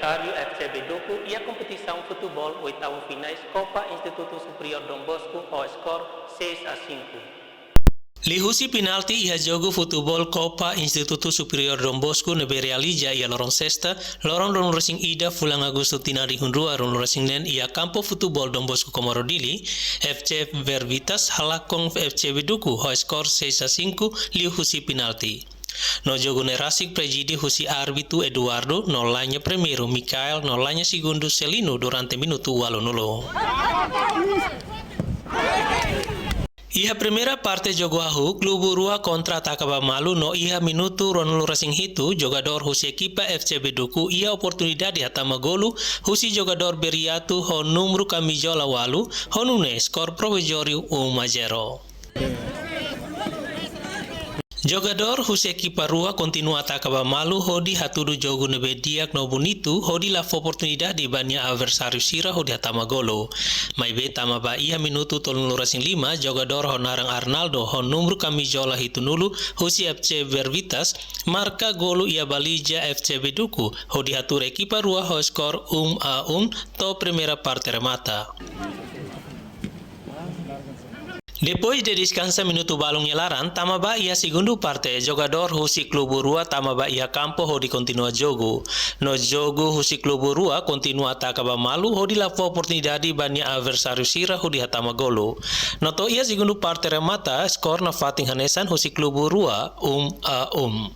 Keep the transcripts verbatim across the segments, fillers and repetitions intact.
Adversáriu F C Beduku iha kompetisaun futeból oitavu finais Copa Instituto Superior Dom Bosco ho skor seis a cinco. Liuhusi penalti iha jogu futeból Copa Instituto Superior Dom Bosco ne'ebé realiza iha loron sesta, loron ruanulu-resin-ida fulan Agostu tinan rihun rua ruanulu-resin-neen iha kampu futeból Dom Bosco Comoro Dili, F C Vervitas halakon F C Beduku ho skor seis a cinco liuhusi penalti. No jogu ne'e rasik prezide husi árbitru Eduardo no laiha primeiru Mikael no laiha segundu Celino durante minutu ualunulu. Iha primeira parte jogu hahú, klube rua kontra-ataka ba malu no iha minutu ruanulu-resin-hitu, jogadór husi ekipa F C Beduku iha oportunidade hatama golu husi jogadór Beriato ho númeru kamizola ualu, ho nune'e skor provizóriu um a zero. Jogadór husi ekipa rua kontinua ataka ba malu hodi hatudu jogu ne'ebé di'ak no bonitu hodi la fó oportunidade ba nia adversáriu sira hodi hatama golu. Maibé tama ba iha minutu tolunulu-resin-lima, jogadór ho naran Arnaldo ho númeru kamizola hitunulu husi F C Vervitas marka golu iha baliza F C Beduku hodi hatuur ekipa rua ho skor um a um to'o primeira parte remata. Depois de deskansa minutu balun nia laran, tama ba iha segundu parte, jogadór husi klube rua tama ba iha kampu hodi kontinua jogu. No jogu husi klube rua kontinua ataka ba malu hodi la fó oportunidade ba nia adversáriu sira hodi hatama golu. No to'o iha segundu parte remata, skor nafatin hanesan husi klube rua, um a um.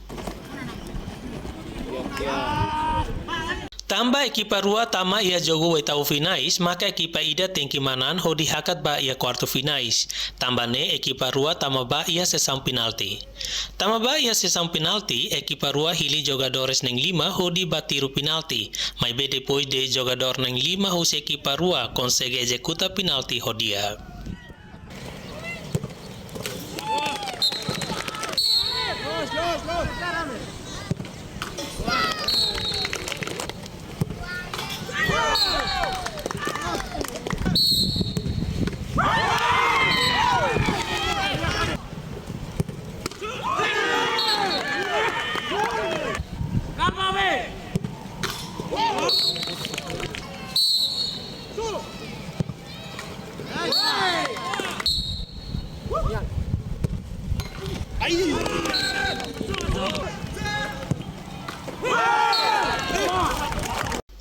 Tanba ekipa rua tama iha jogu oitavu finais, maka ekipa ida tenke manán hodi hakat ba iha kuartu finais. Tanba ne'e ekipa rua tama ba iha sesaun penalti. Tama ba iha sesaun penalti, ekipa rua hili jogadores na'in-lima hodi bá tiru penalti. Maibé depois de jogadór na'in-lima husi ekipa rua konsege ezekuta penalti ho di'ak.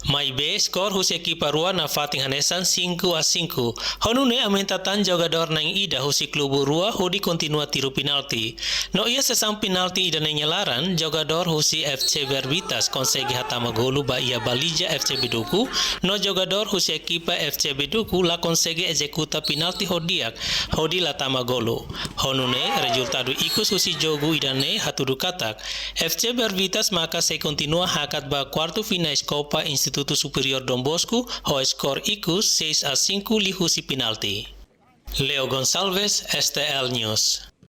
Maibé skor husi ekipa rua nafatin hanesan cinco a cinco. Ho nune'e aumenta tan jogadór na'in-ida husi klube rua hodi kontinua tiru penalti. No iha sesaun penalti ida-ne'e nia laran, jogadór husi F C Vervitas konsege hatama golu ba iha baliza F C Beduku, no jogadór husi ekipa F C Beduku la konsege ezekuta penalti ho di'ak, hodi la tama golu. Ho nune'e, rezultadu ikus husi jogu ida-ne'e hatudu katak F C Vervitas maka sei kontinua hakat ba kuartu finais Copa Instituto Superior Dom Bosco ho skor ikus seis a cinco liuhusi penalti. Leo Gonçalves, S T L News.